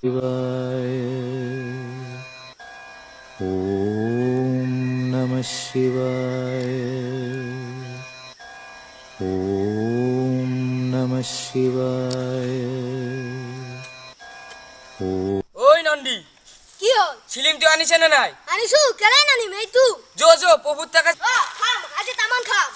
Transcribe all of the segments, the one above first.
শিৱায়। ওম নমঃ শিৱায়। ওম নমঃ শিৱায়। ঐ নন্দী, কি হ'ল? চিলিমটো আনিছে নে নাই? আনিছো, কেলে নানিম এইটো। যো যো প্ৰভুৰ টাকা। অ খাম, আজি তামান খাম।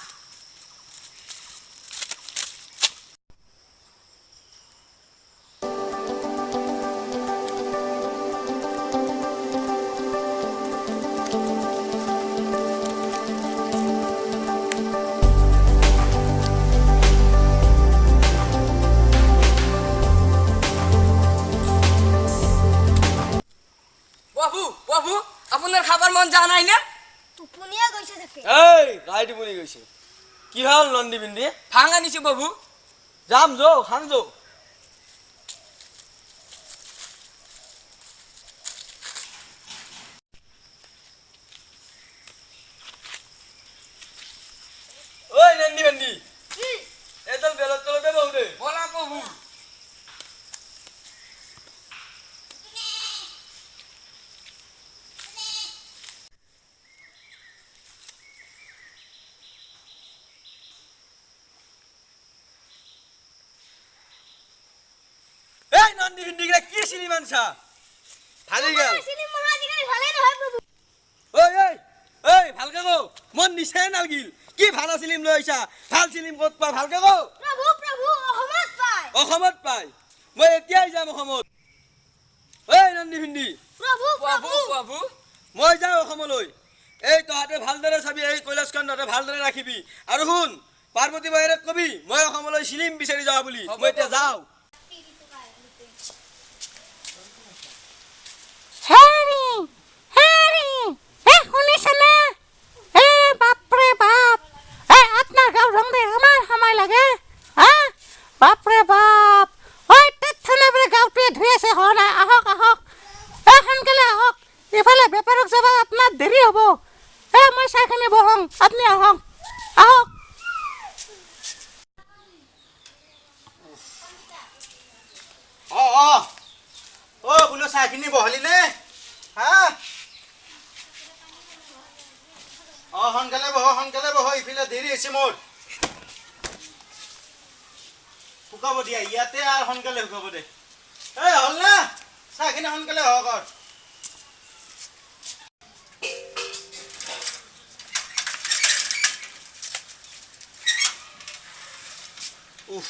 প্ৰভু প্ৰভু, আপোনাৰ খাবাৰ মন যোৱা নাই নে? টোপনিয়ে গৈছে চাগে। এই গাই টোপনি গৈছে। কি হ'ল নন্দী বিন্দি? ভাং আনিছো প্ৰভু। যাম যৌ খাং যৌ। ঐ নন্দী বিন্দি, কি? এডাল বেলৰ তলতে বহো দে। ব'লা প্ৰভু। এই নন্দী বিন্দি গিলা কি চিনি মানছা? ভালি গেল। চিনি মোৰ আজিকালি ভালেই নহয় প্ৰভু। ঐ ঐ ঐ, ভালকে কও, মন নিচে নালগিল। কি ভাল চিলিম লৈ আহিছা? ভাল চিলিম ক'ত পা ভালকে কও। প্ৰভু প্ৰভু, অসমত পায়। অসমত পায়? মই এতিয়াই যাম অসমত। ঐ নন্দী ভিন্দি। প্ৰভু প্ৰভু প্ৰভু প্ৰভু, মই যাওঁ অসমলৈ। এই তহঁতে ভালদৰে চাবি, এই কৈলাশখন তহঁতে ভালদৰে ৰাখিবি। আৰু শুন, পাৰ্বতী বাহিৰত কবি মই অসমলৈ চিলিম বিচাৰি যাওঁ বুলি। হ'ব মই এতিয়া প্ৰভু। যাওঁ। হেৰি হেৰি, এ শুনিছেনে? এ বাপৰে বাপ, এ আপোনাৰ গাঁও ৰং দে আমাৰ সময় লাগে হা। বাপৰে বাপ, ঐ তেতথানে বোলে গাঁৱটোৱে ধুই আছে। হোৱা নাই, আহক আহক, এ সোনকালে আহক, ইফালে বেপাৰক যাব আপোনাৰ দেৰি হ'ব। এ মই চাহখিনি বহাওঁ, আপুনি আহক আহক। অ অ অ, বোলো চাহখিনি বহালি নে? হা, অ সোনকালে বহ, সোনকালে বহ, ইফালে দেৰি হৈছে মোৰ। শুকাব দিয়া ইয়াতে আৰু সোনকালে শুকাব দে। এই হ'ল না চাহখিনি, সোনকালে হওক আৰু। উফ,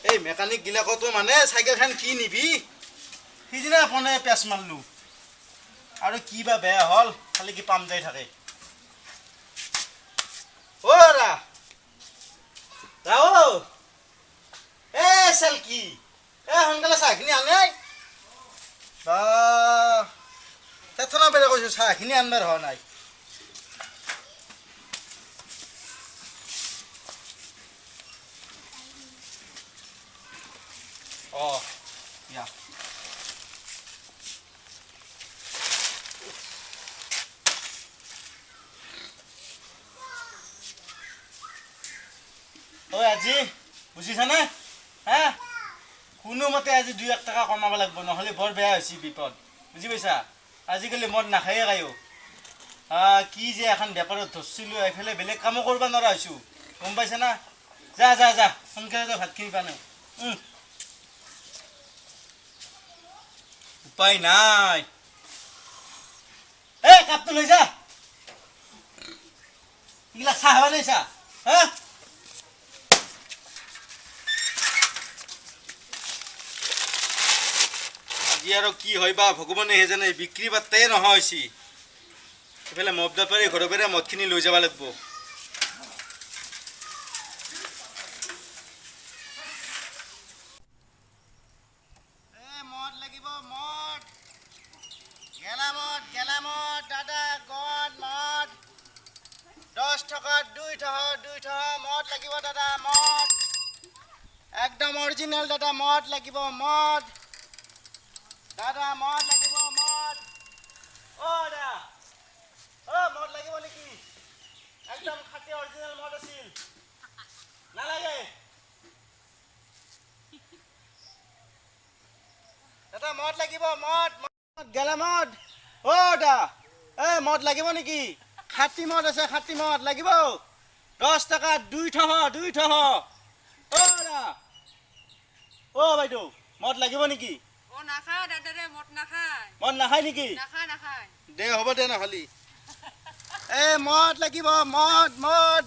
এই মেকানিক গিলাকতো মানে চাইকেলখন কি নিবি, সিদিনা ফোনে পেচ মাৰলো আৰু কি বা বেয়া হ'ল, খালি কি পাম যাই থাকে। অ ৰা ৰাও, এ চেলকি, এ সোনকালে চাহখিনি আনে। বা তেথনা বেলেগ কৈছো, চাহখিনি আনবাৰ হোৱা নাই। অ ইয়া, ঐ আজি বুজিছানে? হা, কোনোমতে আজি 2-1 টকা কমাব লাগিব, নহ'লে বৰ বেয়া হৈছে বিপদ, বুজি পাইছা? আজিকালি মদ নাখায়ে কায়ো। কি যে এখন বেপাৰত ধৰিছিলোঁ, এইফালে বেলেগ কামো কৰিব নোৱাৰা হৈছোঁ, গম পাইছা না? যা যা যা, সোনকালে যা, ভাতখিনি পানো। উপায় নাই। এই কাপটো লৈ যা, এইগিলা চাহ বনাইছা হা? আজি আৰু কি হয় বা ভগৱানেহে জানে, বিক্ৰী বাৰ্তাই নোহোৱা হৈছে। এইফালে মদ বেপাৰী ঘৰৰ পৰা মদখিনি লৈ যাব লাগিব। মদ লাগিব, মদ, গেলা মদ, গেলা মদ দাদা, গদ মদ, 10 টকাত 2 টকা, 2 টকা মদ লাগিব দাদা, মদ একদম অৰিজিনেল দাদা, মদ লাগিব, মদ দাদা, মদ লাগিব, মদ। অ দাদা, অ মদ লাগিব নেকি? একদম খাঁটি অৰিজিনেল মদ আছিল। নালাগে। দাদা মদ লাগিব, মদ মদ গেলা মদ। অ' দা, এই মদ লাগিব নেকি? খাটি মদ আছে, খাটি মদ লাগিব। 10 টকা 2 থহ, 2 থহ। অ' দা, অ' বাইদেউ, মদ লাগিব নেকি? অ নাখায় দাদাৰে, মদ নাখায়। মদ নাখায় নেকি? নাখায় নাখায়। দে হ'ব দে নহ'লি। এই মদ লাগিব, মদ মদ।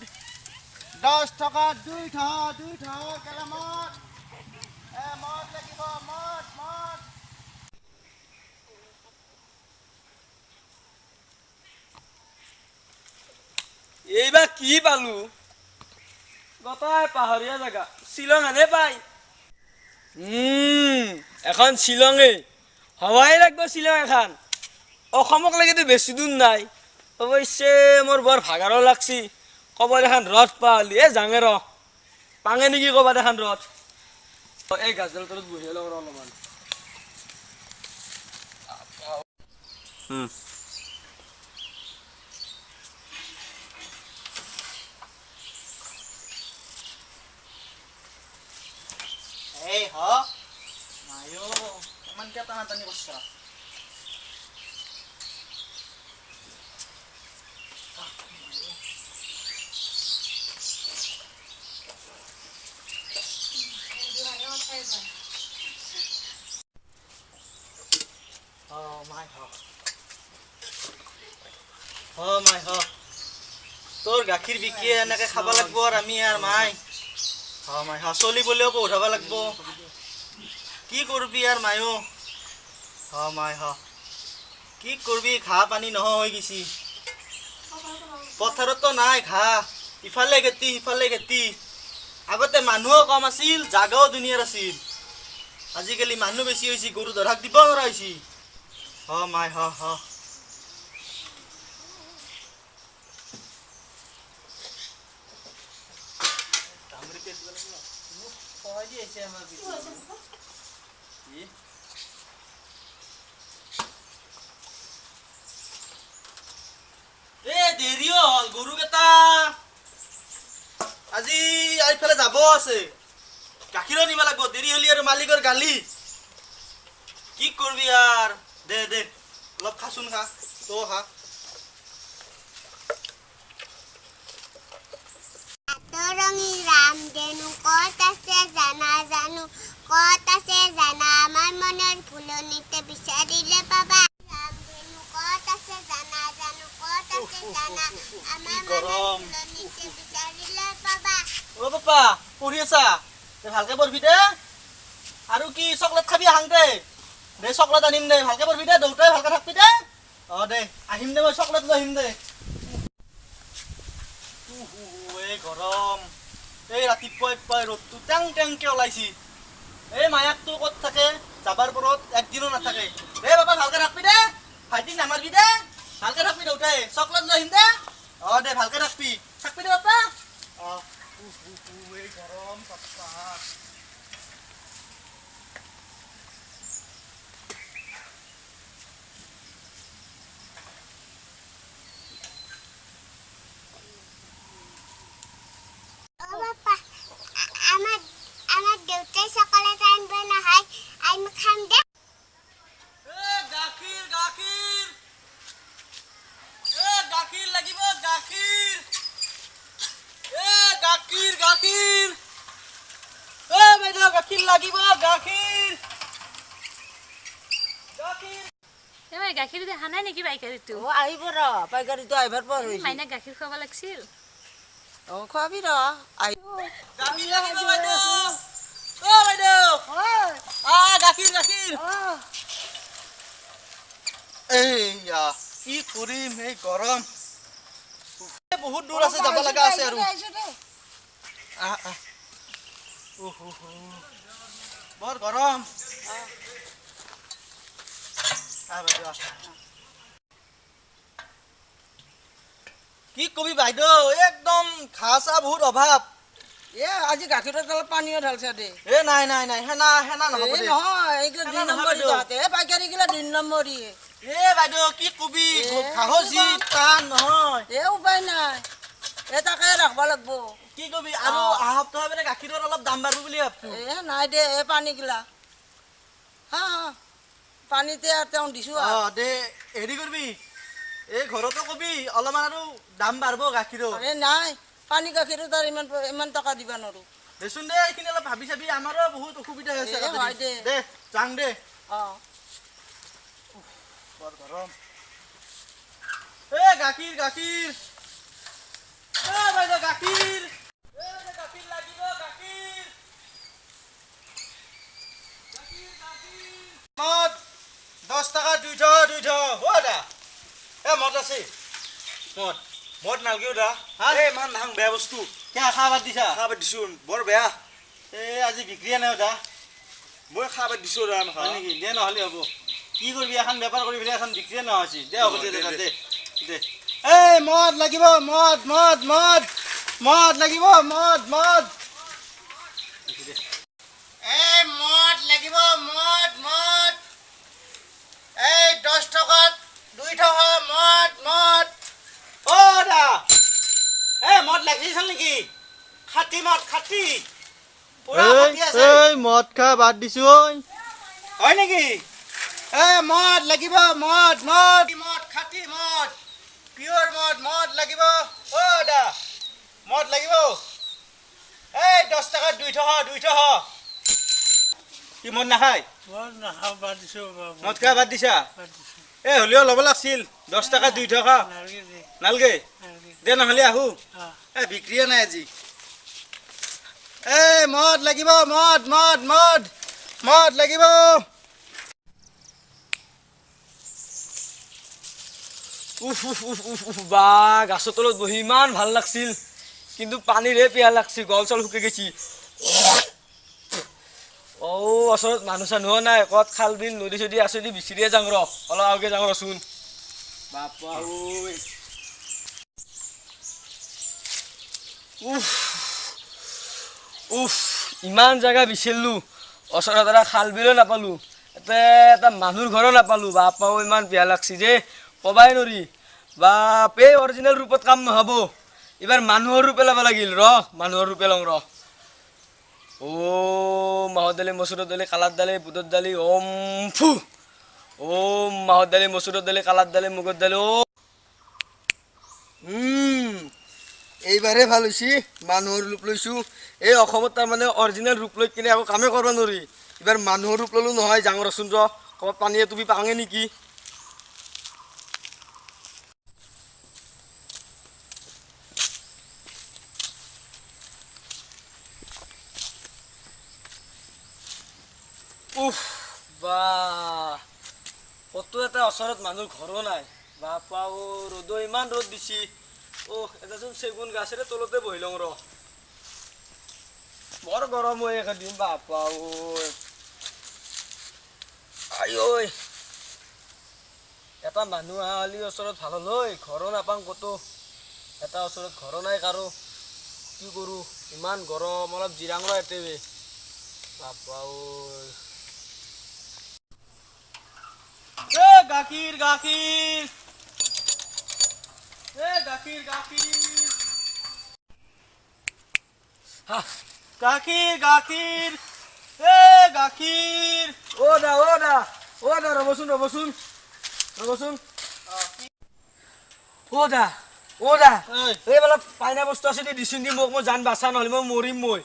10 টকা 2 থহ, 2 থহ গেলা মদ। এ মদ লাগিব, মদ মদ। এইবাৰ কি পালো, গোটাই পাহাৰীয়া জেগা, শ্বিলং হেনে পাই। এখন শ্বিলঙে হৱাই লাগব, শ্বিলং এখন অসমক লাগেতো বেছি দূৰ নাই। অৱশ্যে মোৰ বৰ ভাগাৰো লাগছি, ক'ৰবাত এখন ৰথ পালি এ জাঙে ৰ পাঙে নেকি ক'ৰবাত এখন ৰথ। এই গাছডালৰ তলত বহি লওঁ ৰ অলপমান। এই হ মায়ো, ইমানকে টানা টানি কৰছা। মাই হ, হ মাই হ, তোৰ গাখীৰ বিকিয়ে এনেকে খাব লাগব আৰু আমি আৰু মাই। হ মাই হ, চলিবলৈও পঢ়াব লাগব, কি কৰবি আৰু মায়ো। হ মাই হ, কি কৰবি, ঘাঁহ পানী নোহোৱা হৈ গৈছি, পথাৰতো নাই ঘাঁহ, ইফালে খেতি সিফালে খেতি। আগতে মানুহো কম আছিল, জাগাও দুনিয়াৰ আছিল, আজিকালি মানুহ বেছি হৈছে, গৰু ধৰাক দিব নোৱাৰা হৈছে। হ মাই হ হ। এ দেৰিও হ'ল, গৰুকেইটা আজি এইফালে যাব আছে, গাখীৰো নিব লাগিব, দেৰি হ'লি আৰু মালিকৰ গালি। কি কৰবি আৰু, দে দে অলপ খাচোন, খা তই খা। ৰঙী ৰামধেনু ক'ত আছে জানা জানো, ক'ত আছে জানা, আমাৰ মনৰ ফুলনিতে বিচাৰিলে পাবা। ৰামধেনু ক'ত আছে জানা জানো, ক'ত আছে জানা, আমাৰ মনৰ ফুলনিতে বিচাৰিলে পাবা। অ পাপা, পঢ়ি আছা? ভালকে পঢ়বি দে। আৰু কি চকলেট খাবি আহাং দে, দে চকলেট আনিম দে, ভালকে পঢ়বি দে, দেউতাই ভালকে থাকবি দে। অ দে আহিম দে, মই চকলেট লৈ আহিম দে। এই গৰম, এই ৰাতিপুৱাই পুৱাই ৰ'দটো টেং টেংকে ওলাইছি। এই মায়াকটো ক'ত থাকে, যাবাৰ পৰত একদিনো নাথাকে। দে বাবা ভালকে থাকবি দে, ভাইটিক নামাৰবি দে, ভালকে থাকবি দেউতাই, চকলেট লৈ আহিম দে। অ দে ভালকে থাকবি, থাকবি দে বাবা। অ এই গৰম বাপ্পা। অ বাপা, আমাৰ দেউতাই চকলেট আনিব নহয়, আমি খাম দে। গাখীৰ গাখীৰ, এ গাখীৰ লাগিব, গাখীৰ, এ গাখীৰ গাখীৰ, এ বাইদেউ গাখীৰ লাগিব, গাখীৰ গাখীৰ। এই গাখীৰ দেখা নাই নেকি পাইকাৰীটো? অ আহিব ৰ, পাইকাৰীটো আহিবাৰ পৰ হৈছে। মাইনাক গাখীৰ খুৱাব লাগছিল। অ খুৱাবি ৰ। গাখীৰ লাগিব বাইদেউ, অ বাইদেউ, আ গাখীৰ গাখীৰ। এইয়া কি কৰিম, এই গৰম, বহুত দূৰ আছে, যাব লগা আছে আৰু। বৰ গৰম। কি কবি বাইদেউ, একদম ঘাঁহ চাহ বহুত অভাৱ। এ আজি গাখীৰত অলপ পানীও ঢালছে দে। এ নাই নাই নাই, সেনা সেনা নহ'ব দে। নহয়, এইগিলা 2 নম্বৰী তহঁতে। এ পাইকাৰী গিলা 2 নম্বৰী। এ বাইদেউ কি কবি, ঘাঁহৰ যি টান নহয়। এ উপায় নাই, এ তাকে ৰাখবা লাগব। কি কবি আৰু, অহা সপ্তাহ মানে গাখীৰৰ অলপ দাম বাঢ়িব বুলি ভাবছো। এ নাই দে, এ পানী গিলা। হা হা। পানীতে আৰু তেওঁ দিছোঁ। অঁ দে, হেৰি কৰিবি, এই ঘৰতো কবি অলপমান আৰু দাম বাঢ়ব গাখীৰৰ। আৰে নাই, পানী গাখীৰো তাৰ ইমান ইমান টকা দিব নোৱাৰোঁ। দেচোন দে, এইখিনি অলপ ভাবি চাবি, আমাৰো বহুত অসুবিধা হৈছে। দে দে, যাং দে। অঁ, বৰ গৰম। এ গাখীৰ গাখীৰ, এ বাইদেউ গাখীৰ, এ গাখীৰ লাগিব, গাখীৰ গাখীৰ গাখীৰ। মদ 10 টকা 2 থ 2 থ। অ দা, এ মদ আছে? মদ মদ নালগেও দা। এই ইমান নাখাং, বেয়া বস্তু। কিয় খা বাদ দিছা? খা বাদ দিছো, বৰ বেয়া। এই আজি বিক্ৰীয়ে নাই দা। মই খা বাদ দিছো দা। হয় নেকি? দে নহ'লে হ'ব, কি কৰিবি, এখন বেপাৰ কৰি পেলাই এখন বিক্ৰীয়ে নহৈছে। দে হ'ব দে, দে দে। এই মদ লাগিব, মদ মদ মদ মদ লাগিব, মদ মদ। এই মদ লাগিব, মদ মদ। এই 10 টকাত 2 টকা মদ মদ। অ দা, এই মদ লাগিছিল নেকি? খাটি মদ, খাটি। এই মদ খা বাদ দিছো। ঐ হয় নেকি? এই মদ লাগিব, মদ মদ মদ, খাটি মদ, পিয়ৰ মদ, মদ লাগিব। অ দা, মদ লাগিব। এই 10 টকাত 2 টকা 2 টকা। কি মদ নাখায়? মদ খোৱা বাদ দিছা? এই হ'লেও ল'ব লাগছিল, 10 টকা 2 টকা। নালগে দে, নহ'লে আহো। এই বিক্ৰীয়ে নাই আজি। এই মদ লাগিব, মদ মদ মদ মদ লাগিব। উফ উফ উফ উফ উফ, বা গাছৰ তলত বহি ইমান ভাল লাগছিল, কিন্তু পানীৰে পিয়াহ লাগছি, গল চল শুকাই গৈছি। অ' ওচৰত মানুহ চানুহ নাই, ক'ত খাল বিল নদী চদী আছে যদি বিচাৰিয়ে যাওঁ ৰ, অলপ আগে যাওঁ ৰচোন। বাপা ঐ, উফ উফ, ইমান জেগা বিচাৰিলোঁ, ওচৰত এটা খাল বিলো নাপালোঁ, এটা মানুহৰ ঘৰো নাপালোঁ। বাপা ঐ, ইমান বেয়া লাগছি যে কবাই নৰি। বাপ, এই অৰিজিনেল ৰূপত কাম নহ'ব, এইবাৰ মানুহৰ ৰূপে ল'ব লাগিল। ৰ, মানুহৰ ৰূপে লওঁ ৰ। অ' মাহৰ দালি, মচুৰৰ দালি, কালাৰ দালি, বুটৰ দালি, ওম ফু। ওম মাহৰ দালি, মচুৰৰ দালি, কালাৰ দালি, মুগৰ দালি। অ' এইবাৰহে ভাল হৈছে, মানুহৰ ৰূপ লৈছোঁ। এই অসমত তাৰমানে অৰিজিনেল ৰূপ লৈ কিনে একো কামেই কৰিব নোৱাৰি। এইবাৰ মানুহৰ ৰূপ ল'লোঁ নহয়, যাওঁ ৰচোন ৰ, ক'ৰবাত পানীয়ে তুমি পাঙে নেকি। উফ বা, ক'তো এটা ওচৰত মানুহৰ ঘৰো নাই। বাপা অ', ৰ'দো ইমান ৰ'দ দিছি। অ' এটাচোন চেগুন গাছেৰে তলতে বহি লওঁ ৰ, বৰ গৰম হৈ একেদিন। বাপা ঐ, আই ঐ, এটা মানুহ অহা হ'লে ওচৰত ভাল হ'ল ঐ। ঘৰো নাপাওঁ ক'তো, এটা ওচৰত ঘৰো নাই কাৰো। কি কৰোঁ, ইমান গৰম, অলপ জিৰাং ৰ এতে। বাপা ঐ। এ গাখীৰ গাখীৰ, এ গাখীৰ গাখীৰ, গাখীৰ গাখীৰ, এ গাখীৰ। অ দা, অ দা, অ দা, ৰ'বচোন ৰ'বচোন ৰ'বচোন। অ দা, অ দা, এই অলপ পাইনা বস্তু আছে দি দিচোন দি মোক, মই জান বাচা, নহ'লে মই মৰিম মই।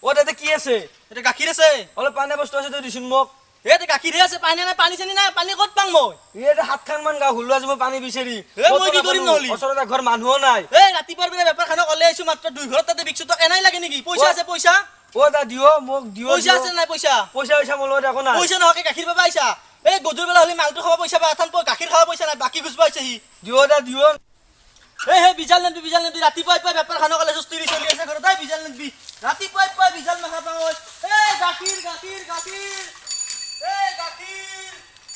অ দাদা, কি আছে? এতিয়া গাখীৰ আছে। অলপ পাইনা বস্তু আছে তই দিচোন মোক। এই গাখীৰহে আছে, পানী নাই, পানী চানী নাই, পানী ক'ত পাম মই? এই 7খানমান গাওঁ হুলোৱা মই পানী বিচাৰি। মই কি কৰিম নহ'লে? ওচৰত ঘৰ মানুহো নাই। এই ৰাতিপুৱাৰ পিনে বেপাৰখানক ওলাই আহিছো, মাত্ৰ 2 ঘৰত তাতে বিকছো, তোক এনাই লাগে নেকি? পইচা আছে পইচা? অ দা দিও মোক, দিও। পইচা আছে নাই? পইচা পইচা পইচা মোৰ লগত একো নাই। পইচা নহকে গাখীৰ পাবা আহিছা? এই গধূলি বেলা হ'লে মালটো খাব পইচা পাবা, এথান গাখীৰ খাব পইচা নাই, বাকী খুজিব আহিছে সি। দিও দা দিও। এই হে বিজাল নেদবি, বিজাল নেদবি, ৰাতিপুৱাই পুৱাই বেপাৰখানক ওলাই চুস্তি চলি আছে ঘৰত। এই বিজাল নেদবি, ৰাতিপুৱাই পুৱাই বিজাল মাখা পাওঁ। এই গাখীৰ গাখীৰ গাখীৰ, এই গাখীৰ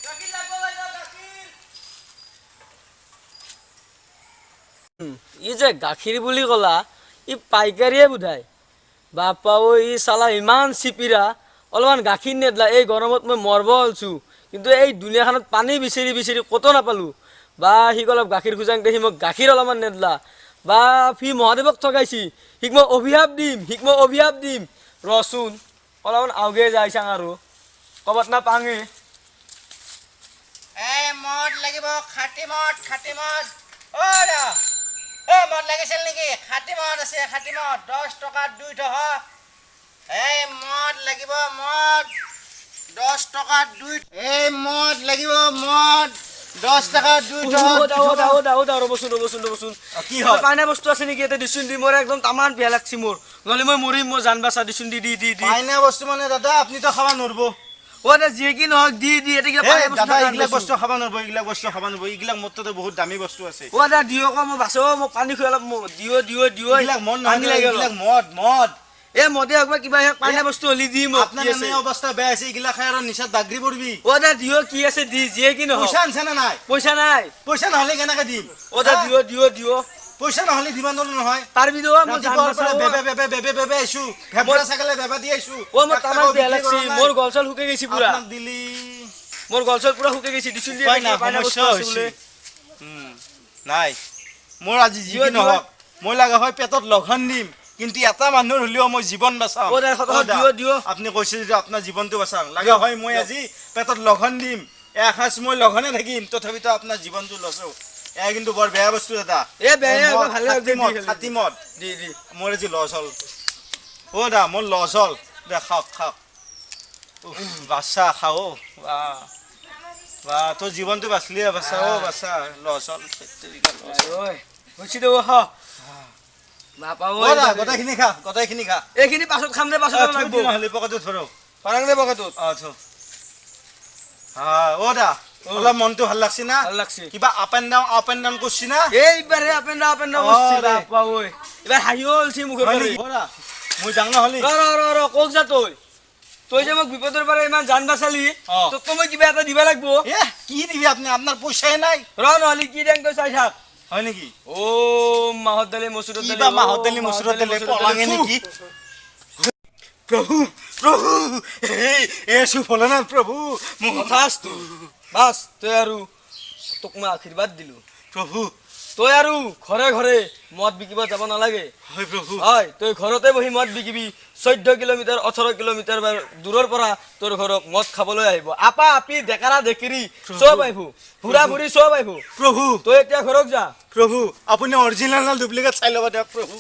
গাখীৰ লাগিব বাইদেউ, গাখীৰ। ই যে গাখীৰ বুলি ক'লা, ই পাইকাৰীয়ে বোধায়। বাপা ঐ, ই চালা ইমান চিপিৰা, অলপমান গাখীৰ নেদলা। এই গৰমত মই মৰব হ'লছোঁ, কিন্তু এই দুনীয়াখনত পানী বিচাৰি বিচাৰি ক'তো নাপালোঁ। বা সিক অলপ গাখীৰ খোজাংতে সি মোক গাখীৰ অলপমান নেদলা। বা সি মহাদেৱক ঠগাইছি, সিক মই অভিশাপ দিম, সিক মই অভিশাপ দিম। ৰচোন অলপমান আউগে যাই চাং আৰু ক'ৰবাত না পাঙে। লাগিব, খাটি মদ, খাটি মদ। অ দা, এ মদ লাগিছিল নেকি? খাটি মদ আছে, খাটি মদ 10 টকাত 2 টকা। এই মদ লাগিব, মদ 10 টকাত 2। এই মদ লাগিব, মদ 10 টকাত 2 টকা। ৰ'বচোন ৰ'বচোন ৰ'বচোন, কি হ'ল? পাইনা বস্তু আছে নেকি ইয়াতে? দিচোন দি, মোৰ একদম তামান বেয়া লাগছি মোৰ, নহ'লে মই মৰিম। মই জান বাচা, দিচোন দি দি দি দি। পাইনা বস্তু মানে দাদা আপুনিতো খাব নোৱাৰিব। অ দা, যিয়ে কি নহওক দি দি, ইয়াতে কিবা পানীয়া বস্তু দাদা থকা এইবিলাক আনিছোন। বস্তু খাব নোৱাৰিব, এইবিলাক বস্তু খাব নোৱাৰিব, এইবিলাক মোৰ তাতে বহুত দামী বস্তু আছে। অ দা দিয়ক, মই বাচো, মোক পানী খুৱাই অলপ দিও দিও দিও। এইবিলাক মদ নহয়, পানী লাগে অলপ। এইবিলাক মদ মদ। এ মদে হওক বা কিবা হওক, পানীয়া বস্তু হ'লে দি মোক। আপোনাৰ কি আছে? এনে অৱস্থা বেয়া হৈছে, এইগিলা খাই আৰু নিচাত বাগৰি পৰিবি। অ দা দিও, কি আছে দি, যিয়ে কি নহওক। পইচা আনছে নে নাই? পইচা নাই। পইচা নহ'লে কেনেকে দিম? অ দা দিও দিও দিও। পইচা নহ'লে দিব নোৱাৰো নহয়। পাৰিবি দিও, মই জান ৰাতিপুৱাৰ পৰা বাচাও। বেবে বেবে বেবে বেবে আহিছো, ভেবৰা ছাগলে বেবা দি আহিছো। অ মোৰ এক তামান টকাও বেয়া বিক্ৰী লাগছি, কৰা নাই। মোৰ গল চল শুকাই গৈছে পুৰা। আপোনাক দিলি মোৰ গল চল পুৰা শুকাই গৈছে। দিচোন দি, উপায় নাই, পানীয়া বস্তু সমস্যা আছে হৈছে। বোলে। নাই, মোৰ আজি যি দিও, দিও। নহওক, মই লগা হয় পেটত লঘন দিম, কিন্তু এটা মানুহৰ হ'লেও মই জীৱন বাচাম। অ দা, অ দা, দিও, দিও। আপুনি কৈছে যে আপোনাৰ জীৱনটো বাচাম, লগা হয় মই আজি পেটত লঘন দিম, এসাঁজ মই লঘনে থাকিম, তথাপিতো আপোনাৰ জীৱনটো লছো। এয়া কিন্তু বৰ বেয়া বস্তু দাদা। এ বেয়া মদ, ভালে হওক, খাটি দে, দি মদ, খালি। খাটি মদ। দি দি। মোৰ আজি লছ হ'ল। অ দা, মোৰ লছ হ'ল। দে খাওক খাওক। উফ, বাচ্চা খাও। বাহ বাহ, তোৰ জীৱনটো বাচলিয়ে বাচ্চা। অ বাচ্চা, লছ হ'ল। ঐ হৈছে দে, হ বাপা অ ঐ। দা, গোটেইখিনি খা, গোটেইখিনি খা। এইখিনি পাছত খাম দে, পাছত অ, থৈ লাগব। দি নহ'লে পকেটত ধৰক। ভৰাং দে পকেটত। অ থ। হা অ দা, অলপ মনটো ভাল লাগছি না? ভাল লাগছি। কিবা up and down, up and down কৰছি না? এইবাৰহে up and down, up and down অ, কৰছি। দা। বাপা ঐ, এইবাৰ হাঁহিও ওলছি মুখৰ হয় পৰা। নেকি? অ দা, মই যাং নহ'লে। ৰ ৰ ৰ ৰ, ক'ত যা তই? তই যে মোক বিপদৰ পৰা ইমান জান বাচালি, অ। তোকতো মই কিবা এটা দিবা লাগব। এ কি দিবি আপুনি? আপোনাৰ পইচাই নাই। ৰ নহ'লে কি দিম তই চাই থাক। হয় নেকি? অ মাহৰ দালি মচুৰৰ দালি। কিবা মাহৰ দালি মচুৰৰ দালি পলাঙে নেকি? প্ৰভু প্ৰভু, এই এচু ভোলেনাথ প্ৰভু, মোক তথাস্তু। বাছ, তই আৰু তোক মই আশীৰ্বাদ দিলো। প্ৰভু, তই আৰু ঘৰে ঘৰে মদ বিকিব যাব নালাগে। হয় প্ৰভু। হয়, তই ঘৰতে বহি মদ বিকিবি। 14 কিলোমিটাৰ 18 কিলোমিটাৰ দূৰৰ পৰা তোৰ ঘৰত মদ খাবলৈ আহিব। আপা আপি ডেকাৰা ডেকেৰি চব আহিব, বুঢ়া বুঢ়ী চব আহিব। প্ৰভু, তই এতিয়া ঘৰত যা। প্ৰভু, আপুনি অৰিজিনেল না ডুপ্লিকেট চাই ল'ব দিয়ক প্ৰভু।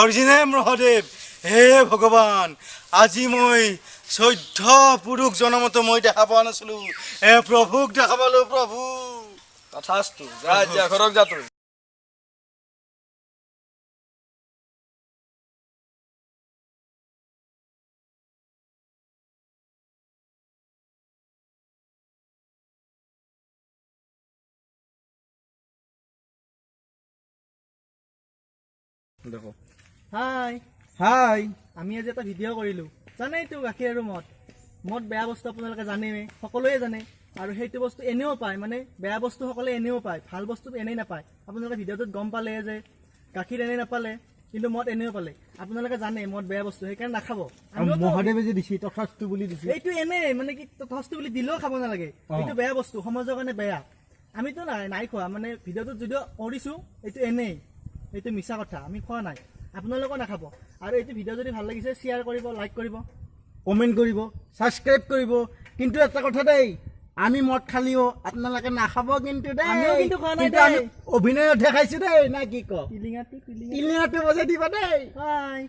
অৰিজিনেল মহাদেৱ। হে ভগৱান, আজি মই 14 পুৰুষ জনমতো মই দেখা পোৱা নাছিলো, হে প্ৰভুক দেখা পালো প্ৰভু। তথাস্তু, যা এতিয়া ঘৰত যা তই। হাই হাই। আমি আজি এটা ভিডিঅ' কৰিলোঁ, জানেইতো গাখীৰ আৰু মদ। মদ বেয়া বস্তু আপোনালোকে জানেই, সকলোৱে জানে। আৰু সেইটো বস্তু এনেও পায়, মানে বেয়া বস্তু সকলোৱে এনেও পায়, ভাল বস্তু এনেই নাপায়। আপোনালোকে ভিডিঅ'টোত গম পালে যে গাখীৰ এনেই নাপালে, কিন্তু মদ এনেও পালে। আপোনালোকে জানে মদ বেয়া বস্তু, সেইকাৰণে নাখাব। আমিওতো মহাদেৱে যে দিছি তথাস্তু বুলি দিছি, এইটো এনেই মানে কি তথাস্তু বুলি দিলেও খাব নালাগে। এইটো বেয়া বস্তু, সমাজৰ কাৰণে বেয়া। আমিতো নাই নাই খোৱা, মানে ভিডিঅ'টোত যদিও কৰিছোঁ এইটো এনেই, এইটো মিছা কথা, আমি খোৱা নাই। আপোনালোকেও নাখাব। আৰু এইটো ভিডিঅ' যদি ভাল লাগিছে শ্বেয়াৰ কৰিব, লাইক কৰিব, কমেণ্ট কৰিব, ছাবস্ক্ৰাইব কৰিব। কিন্তু এটা কথা দেই, আমি মদ খালিও আপোনালোকে নাখাব কিন্তু দেই। আমিও কিন্তু খোৱা নাই কিন্তু আমি দেই। অভিনয়তহে খাইছো দেই, না কি ক? টিলিঙাটো টিলিঙা টিলিঙাটো বজাই দিবা দেই। বাই।